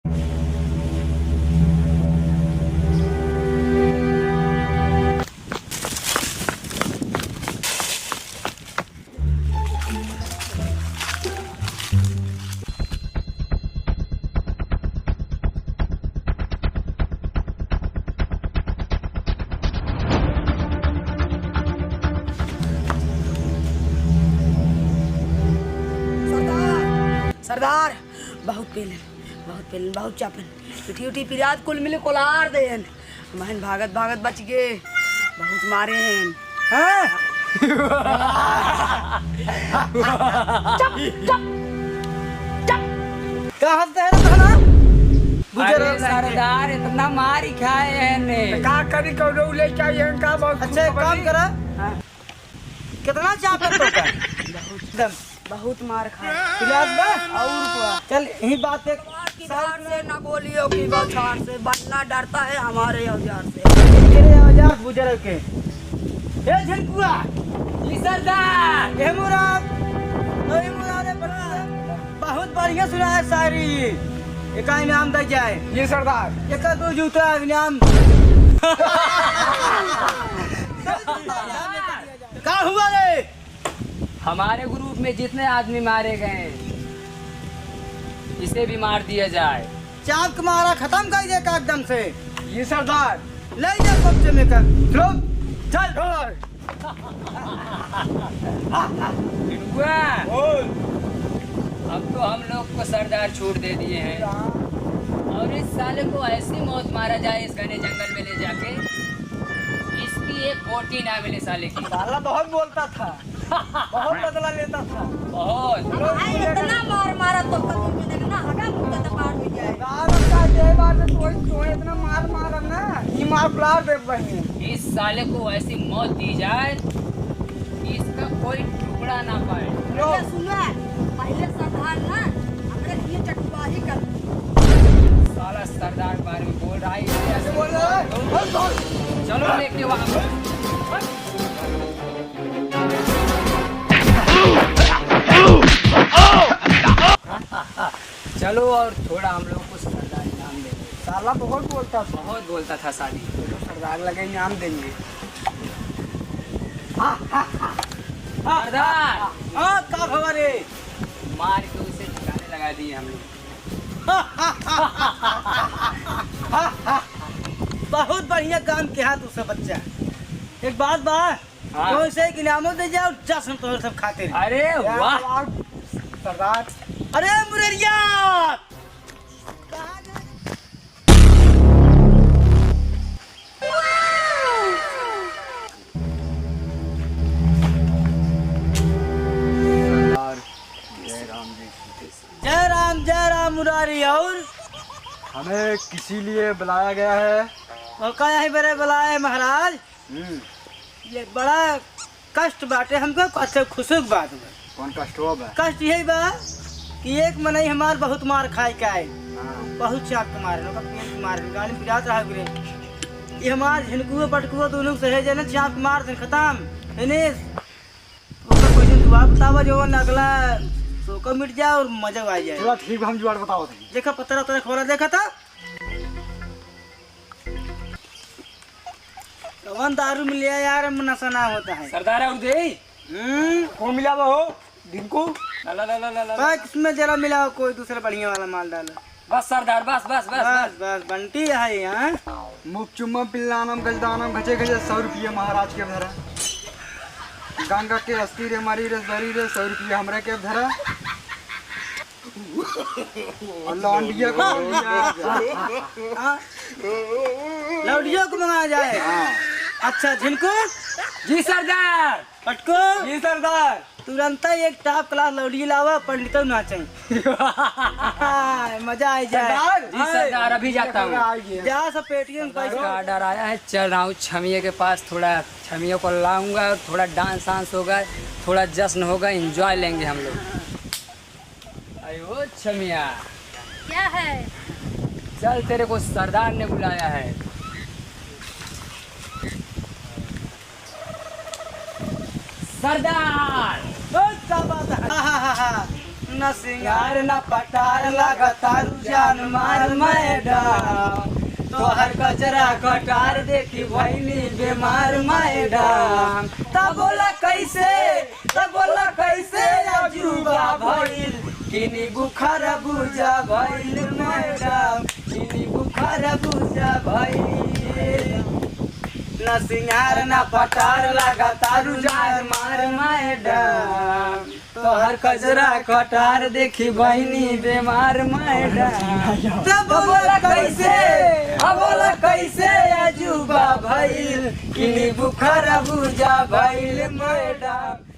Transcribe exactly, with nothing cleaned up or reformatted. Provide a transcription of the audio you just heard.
सरदार, सरदार, बहुत पेलन, बहुत पेलन, बहुत चापन। पिटी उटी पिरात कुल मिले कोलार देन। महन भागत भागत बच गए, बहुत मारे हैं। हाँ? चुप, चुप, चुप। का हंसते हैं रे तोहरा? बुझे अरे रहो नहीं। सरदार, इतना मार ही खाए हैं ने। तो का करी, कौनो लेके आई हैं का? बहुत अच्छा, एक काम करा। हाँ। कितना चापे तो का? एकदम। बहुत मार खाए। पिलास बा? और का? चल, यही बात एक की धार से, ना गोलियों की बौछार से, बनना डरता है हमारे औजार से। तेरे औजार बुजुर्ग के। ए झिनकुआ। जी सरदार। ए मुराद। ए मुराद, ए बड़ा। बहुत बढ़िया सुना है शायरी। एका इनाम दे जाए। जी सरदार। एका दो जूता इनाम। का हुआ रे? हमारे ग्रुप में जितने आदमी मारे गए हैं, इसे भी मार दिया जाए। चाप के मारा खतम कर दे का एकदम से। जी सरदार। ले जा कब्जे में कर। चल, चल। बिटुआ, बोल। अब तो हम लोग को सरदार छोड़ दे दिए हैं। और इस साले को ऐसी मौत मारा जाए इस घने जंगल में ले जाके, इसकी एक बोटी ना मिले साले की। साला बहुत बोलता था, बहुत बदला लेता था। बहुत। अब भाई इतना मार मारा तो कभी भी देखना हगा मुक्का तो पार हो जाए। दारू का ये बार में कोई, कोई इतना मार मारा ना, ये मार बुला दे बहिनी। इस साले को ऐसी मौत दी जाए कि इसका कोई टुकड़ा ना पाए। लो। अच्छा सुना, पहले सरदार ना हमरे लिए चटुआही कर। साला सरदार के बारे में बोल रहा है, ये ऐसे बोल रहा है। चलो लेके वहाँ पे। चलो और थोड़ा हम लोग को सरदार इनाम देंगे। साला बहुत बोलता था। बहुत बोलता था साली। सरदार लगे इनाम देंगे। सरदार। हाँ, का भवा रे? मार के उसे ठिकाने लगा दिए हम लोग। बहुत बढ़िया काम किहा तू से बच्चा। एक बात बा, हाँ। तो इसे एक इनामो दे जाओ, जश्न तो सब खाते रहे। अरे यार, वाह। यार, सरदार। अरे मुररिया। सरदार, जय राम जी की जय। जय राम, जय राम मुरारी। और हमें किसी लिए बुलाया गया है? और का यही बरे बुलाए महाराज? हम्म। ये बड़ा कष्ट बाटे हमको, अच्छा खुशी की बात बा। कौन कष्ट हुआ बा? कष्ट यही बा कि एक मनई हमार बहुत मार खाए के आए। हाँ। बहुत चाप के मारे, ओकर पेट के मारे, गाली पिरात रहा गिरे। ये हमार झिनकुओ पटकुओ दोनों सहेजे न चाप के मार दे खत्म। Finish। ओकर कोई दुआ बतावा जो अगला शोक मिट जाए और मजा आ जाए। चला ठीक बा, हम जुगाड़ बतावत हई। देखा पतरा तोरा खोला देखा था। कौन दारू मिल लिया यार, हम नशा ना होता है। सरदार और दे। हम्म। कौन मिला बा हो? डिंकू? ला, ला, ला, ला, ला, ला। पैक में जरा मिला हो, कोई दूसरा बढ़िया वाला माल डालो। बस सरदार, बस, बस, बस, बस, बस। बस, बंटी है यहाँ। मुख चुम्मा पिल्लानम गजदानम घचे घचे सौ रुपये महाराज के धरा। गंगा के हस्ती रे मरी रे सरी रे सौ रुपये हमरे के धरा। और लौंडिया को लौंडिया। हाँ। लौंडिया को मंगा जाए। हाँ। अच्छा, झिनकू? जी सरदार। पटको? जी सरदार। तुरंत एक top class लौंडी लावा, पंडितो नाचे। हाँ, मजा आ जाए। सरदार? जी सरदार, अभी जाता हूँ। आ गया। जा सब पेटियों में पैसा। का order आया है, चल रहा हूँ छमिया के पास, थोड़ा छमिया को लाऊंगा, थोड़ा dance वांस होगा, थोड़ा जश्न होगा, enjoy लेंगे हम लोग। अरे ओ छमिया। क्या है? चल, तेरे को सरदार ने बुलाया है। सरदार! ओ, क्या बात है? हा, हा, हा, हा। न सिंगार न पटार, लागतारू जान मार मैडम। तोहर गजरा कटार देखी भइनी बेमार मैडम। त बोला कैसे, त बोला कैसे अजूबा भइल, किनी बुखार बुझा भइल मैडम, किनी बुखार बुझा भइल। न सिंगार न पटार, लागतारू जान मार मैडम। तोहर कजरा कटार देखी बहिनी बेमार मैडम। त बोला कैसे, अब बोला कैसे अजूबा भइल, किनी बुखार बुझा भइल मैडम।